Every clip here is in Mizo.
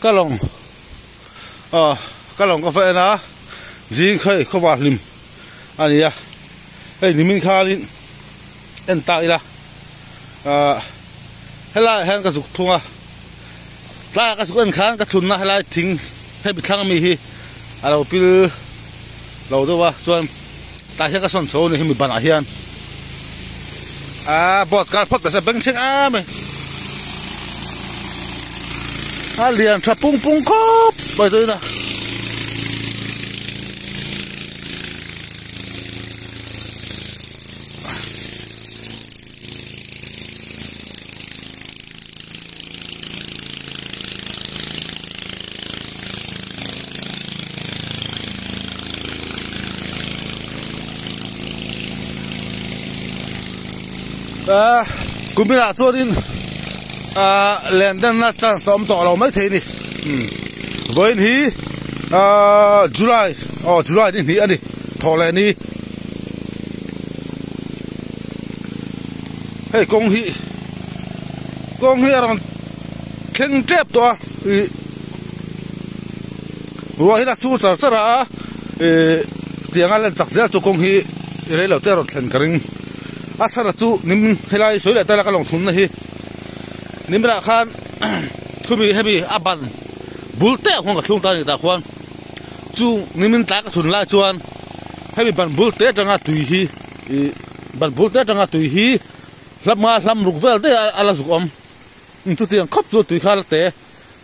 Ka lawng aw ka lawng ka va en a zing kha hei khawvar hlim a ni a hei nimin khanin en ta ila ah helaiah hian ka zuk thung a tlaiah ka zuk en khan ka thunna helai thing hemi thlang ami hi a lo pil lo deuh a chuan tlai hian ka sawn chho a ni hemi banah hian ah boat kar phawt ta se bengchheng em mai a lian tha pung pung khawp mai chuan a. Ahh kuminah chuanin ahh len denna chance a awm tawh lo maithei a ni vawiin hi ahh July aw July ni hnih a ni thawh leh ni hei kawng hi kawng hi a rawn thleng tep tawh a ih ruah hi a sur char char a ih tiang a len chak zel chu kawng hi rei lo te a rawn thlen ka ring a chhan a chu nim helai sawi leh ta la ka lawng thunna hi nimrah khan khumi hemi a ban bul te ah khuan ka thlung ta a ni tah khuan chu nimin tlai ka thun lai chuan hemi ban bul te atanga tui hi ih ban bul te atanga tui hi hlam nga hlam ruk vel daih a la zuk awm chutiang khawp chu tui kha a la te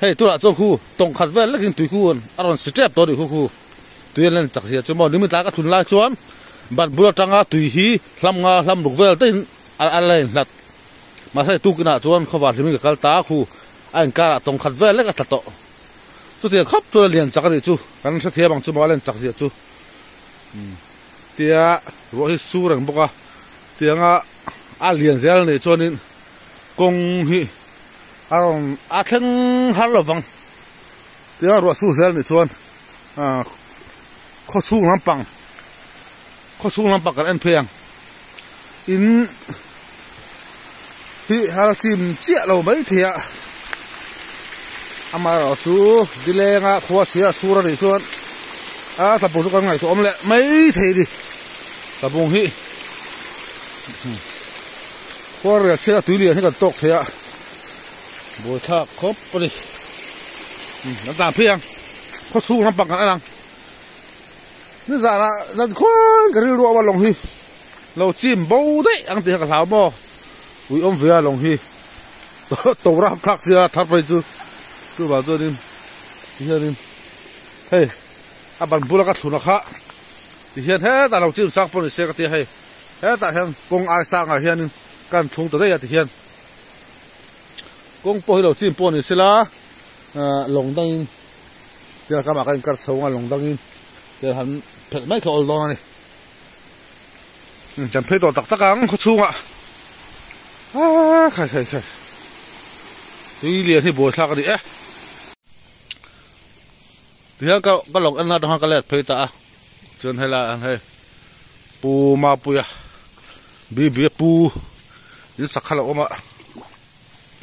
hei tunah chuan khu tawng khat vel lekin tui khu a rawn si tep tawh a nih khu khu tui an len chak zia chu maw nimin tlai ka thun lai chuan ban bul atanga tui hi hlam nga hlam ruk vel daihin a la inhlat mahse tukinah chuan khawvar hlimin ka kal ta a khu a inkarah tawng khat vel lek a tla tawh. Chutiang khawp chuan a lian chak a nih chu, kan hrethiam ang chu maw a len chak zia chu. Tia ruah hi su reng bawk a, tianga a lian zel a nih chuanin kawng hi a rawn a thleng har lo vang. Tia ruah su zel a nih chuan ah khaw chhung lampang khaw chhung lampang kan en phei ang. In hi har chim chiah lo mai thei a amaherawh chu dilenga khua chhia sur a nih chuan a tlabung chu kan ngaihtuah awm leh mai thei a ni tlabung hi khua rial chhiat a tui lian hi kan tawk thei a buaithlak khawp a ni kan tlan phei ang khaw chhung lampang kan en ang. Nizanah zan khuan ka rilru a lawng hi lo chim bo daih ang tih kha ka hlau maw ui awm ve a lawng hi to rap thlak sia thar phei chu chuvang chuanin tihianin hei a ban bula ka thlun a kha tihian hetah lo chim chang pawh ni se ka tia hei hetah hian kawng ai sangah hianin kan thlung ta daih a tihian kawng pawh hi lo chim pawh ni sela ah lawng dangin. Tiang kamah khan inkar chho anga lawng dangin tel han phelh mai kha awl dawn a ni. Kan phei tawh tak tak ang khaw chhungah aaa khai khai khai tui lian hi buai thlak a ni e. Tihian ka ka lawng en atang khan ka let phei ta a chuan helai ah hei Pu Mapuia BB pu in sak kha lo awm a.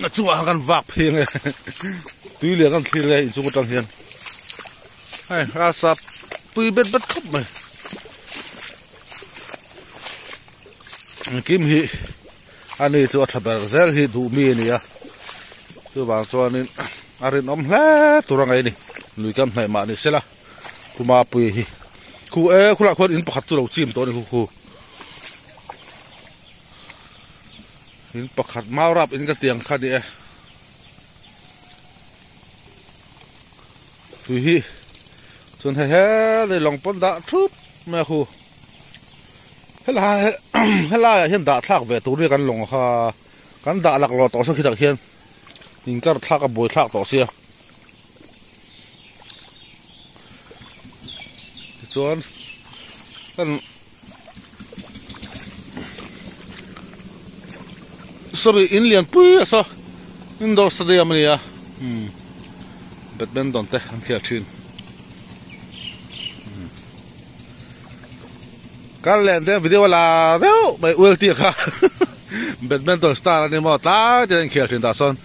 A chungah khan vak phei ange tui lian kan thlir nge inchung atang hian hei rasa pui bet bet khawp mai engkim hi ani chu a tha ber zel hi duh mi a ni a chuvang chuanin a rinawm hle tur a ngaih a ni lui kam hnaih mah ni sela khuma pui hi khu e khulah khuan in pakhat chu lo chim tawh a ni khu khu. In pakhat mau rap in ka tiang kha ni e. Tui hi chuan hei he lei lawng pawn dah thup mai a khu. Helai helai ah hian dah thlak ve tur hi kan lawng kha kan dah laklawh tawh saw khitah khian inkar thlak a buai thlak tawh sia. Tichuan kan Sorry in lian pui a saw indoor stadium a ni a umm badminton te an khel thin kal leh te video a la deuh mai ul tih kha badminton star a ni maw tlai te an khel thin tah sawn.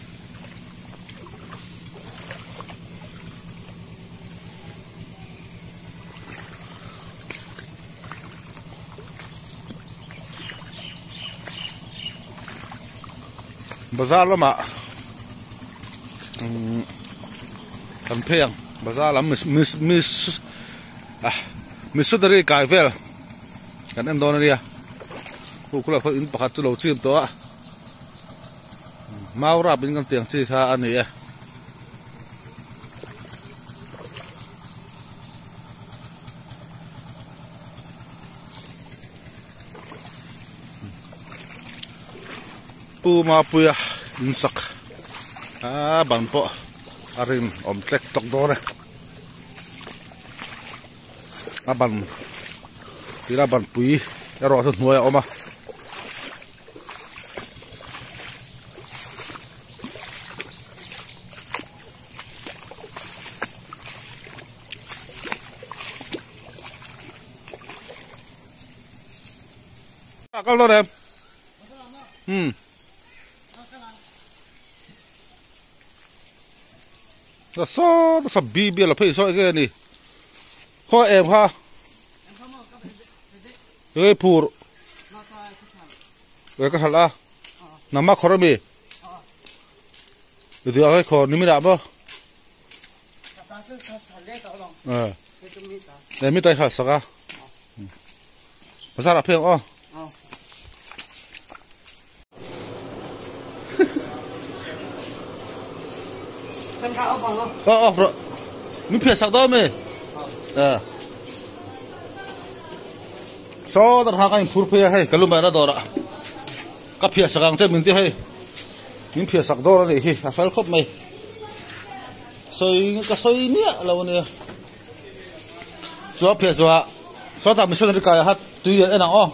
Bazar lamah kan phei ang bazar lam missionary kai vel kan en dawn ania khu khulai khaw in pakhat chu lo chim tawh a mau rap in kan tiang chi kha a ni e. Pu Mapuia in sak a ban pawh a rin awm tlek tawk dawn e a ban tira ban pui erawh chu hnuai a awm a. Kal dawn em? Hmm. Ta saw ta sa bi bi la phei saw enge ni. Khaw em kha. Ê phur. Ê ka hal a. Nama khor ami. Itu ai khor ni mi da bo. Ê mi tai hal saka. Bazar ah phei ang aw. Aw off rawh. Min phiah sak dawn mi. Saw dar hak a inphur phei a hei ka lu mai na dawrah ka phiah sak ang che min ti hei. Min phiah sak dawn a nih hi a fel khawp mai. Sawi ka sawi miah lo a nia. Chu a phiah chu a sawtah missionary kai a hat tui lian en ang aw.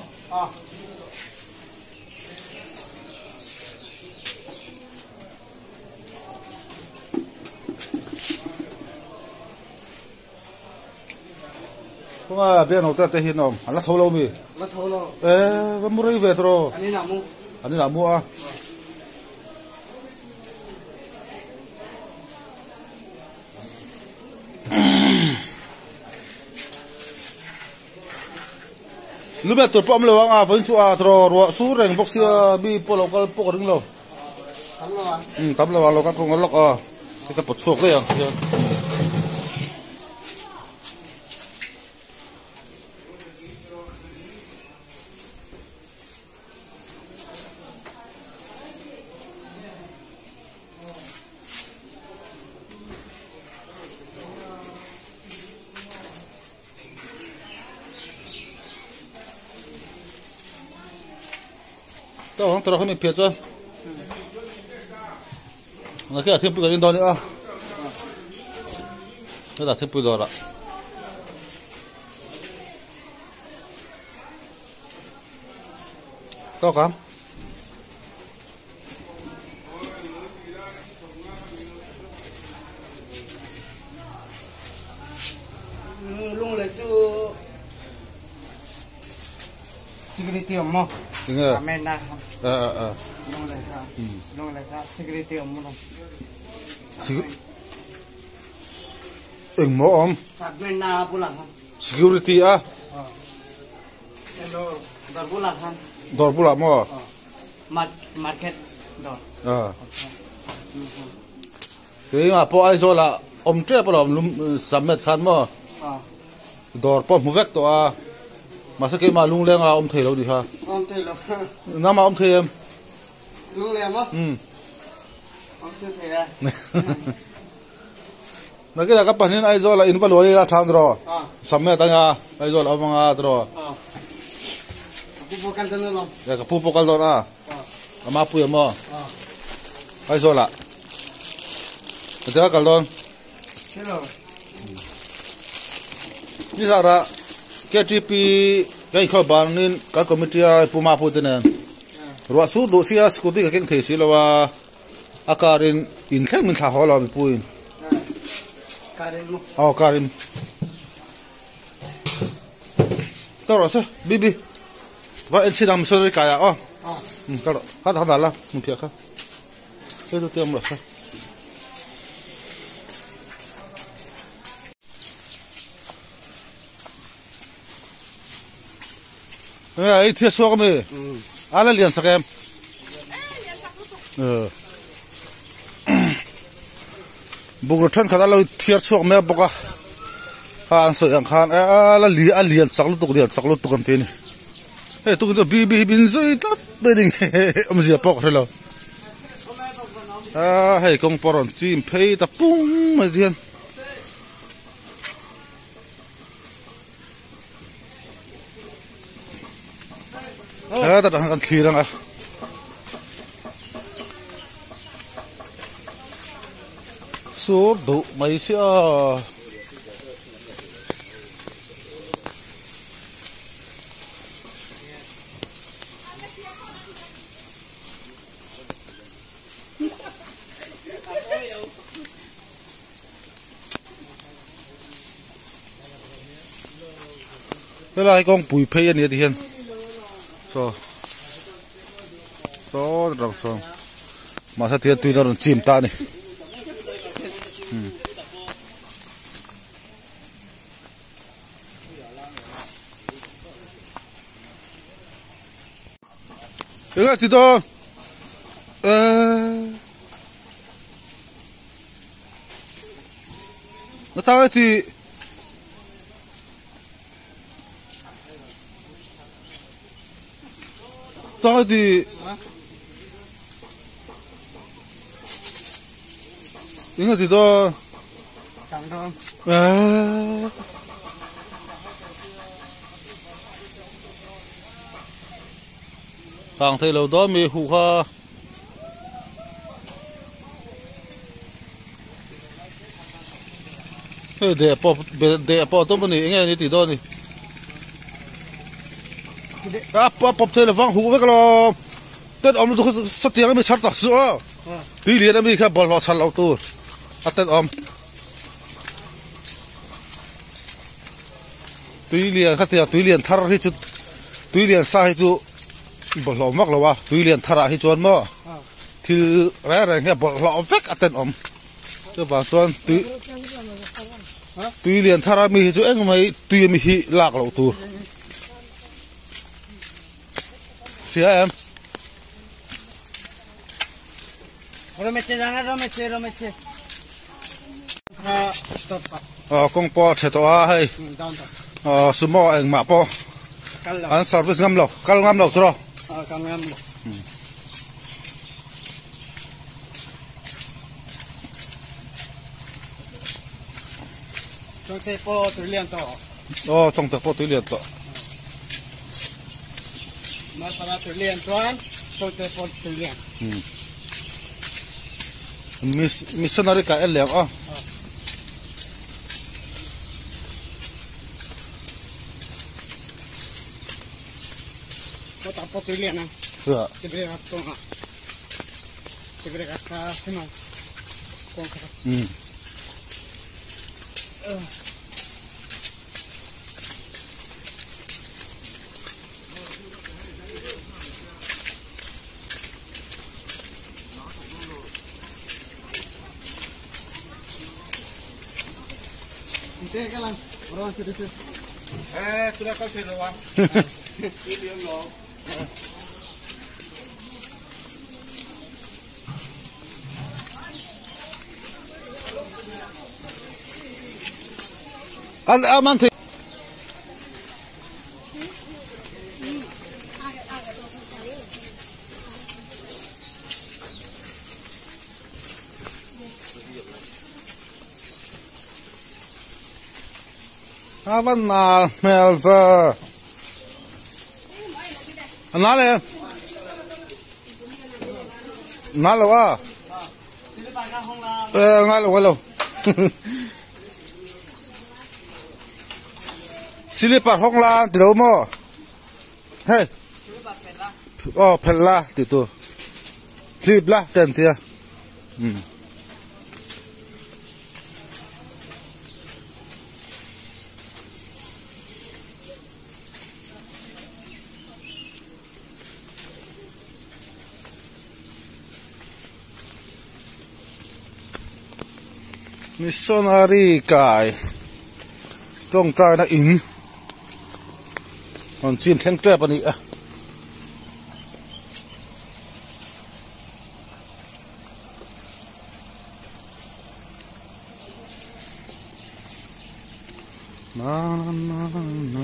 Khawnga biak no te hi an awm an la tho lo mi? La tho lo. E va mu rei ve tawh. An inah mu. An inah mu a. Lu bet tur pawh awm lo ang a vawiin chu a tawh ruah sur reng bawk sia mi pawh lo kal pawh ka ring lo. Tam lo ang. Um tam lo ang lo kal pawh lawk a hei ka pawt chhuak daih ang hian. Tawh ang tawh kha mi phiah chuan na khi a thingpui kan in dawn a hetah thingpui dawrah tawk ang. Lunglei chu security awm maw? Tinge? Cement a. A a a. Lunglei kha. Lunglei kha security awm maw? Eng maw awm? Cement na bulah khan. Security a? Hello, dawr bulah khan. Dawr bulah maw? Market dawr. A. Keimah pawh Aizawl ah awm tep alawm lum Samet khan maw dawr pawh hmu vek tawh a mahse keimah lungleng ah awm thei lo ni kha. Awm thei lo. Nangmah awm thei em? Lungleng maw? Um. Awm thei thei a. Nakinah ka pahnih Aizawl ah in va luai ila tha ang tiraw? Samet anga Aizawl ah awm anga tiraw? Ka pu pawh kal dawn alawm. Ka pu pawh kal dawn a. A mapui a maw? Aizawl ah. Ka kal dawn. Nizarah KTP ka inkhawm vangin kan committee a Pu Mapu te nen ruah sur duh sia scooty ka keng thei si lo a. A car in in thleng min thlah haw lo mipui in. Car in maw? Aw car in. Ka rawh se bibi. Va en chin ang missionary kai ah aw. Um ka rawh. Kha dah la hmun phiah kha. Hei chu tiang rawh se. Ei thia suak ami. Ala lian sak em. Lian sak lutuk. Eh. Bungraw thenkhat a lo thiar chhuak mek bawk a a an sawi ang khan a la li a lian chak lutuk lian chak lutuk an ti a ni hei tukin chu bibi hi min zui tlat mai a ni awmzia pawh ka hre lo a hei kawng pawh a rawn chim phei ta pung mai ti hian. He ta kan thlir anga sur duh mai sia Helai kawngpui phei a ni a ti hian saw saw rang sawn mahse tihian tuiin a rawn chim ta a ni Eng a ti dawn eee. Na tang e ti. Tang e ti. Eng a ti dawn. Tang dawn. Eee. Kang thei lo dawn mi huh kha. Hei deh pawh deh pawh tum a ni eng nge ni tih dawn ni a pawp thei lovang huh vek alawm tenawm lutuk hi satiang ami chhar tak chu aw tui lian ami kha bawlhhlawh chhar loh tur a tenawm tui lian khatia tui lian thar hi chu tui lian sa hi chu bawlhhlawh vak lo a tui lian thar ah hi chuan maw thil reng reng hi a bawlhhlawh vek a tenawm chuvang chuan tui tui lian thar ami hi chu engmah hi tui ami hi lak loh tur hria em. Aw kawng pawh a tha tawh a hei aw sumo engmah pawh an service ngam lo kal ngam lo tawh aw chawngte pawh tui lian tawh. Missionary ka en leh ang aw. An a man thei. A van nal hmel ve. A nal e. Nal lo a. Eh ngai lo ngai lo. Silipar hawng la an ti lo maw? Hei. Aw phelh la ti tu. Hlip la te an ti a. Um. Missionary kai tawngtaina in rawn chim thleng tep a ni a. Na na na na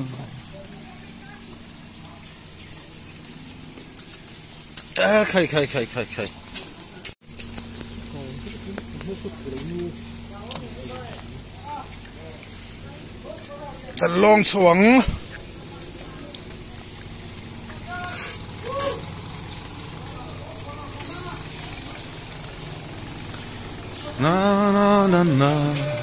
a khai khai khai khai khai kan lawng chho ang. Na na na na.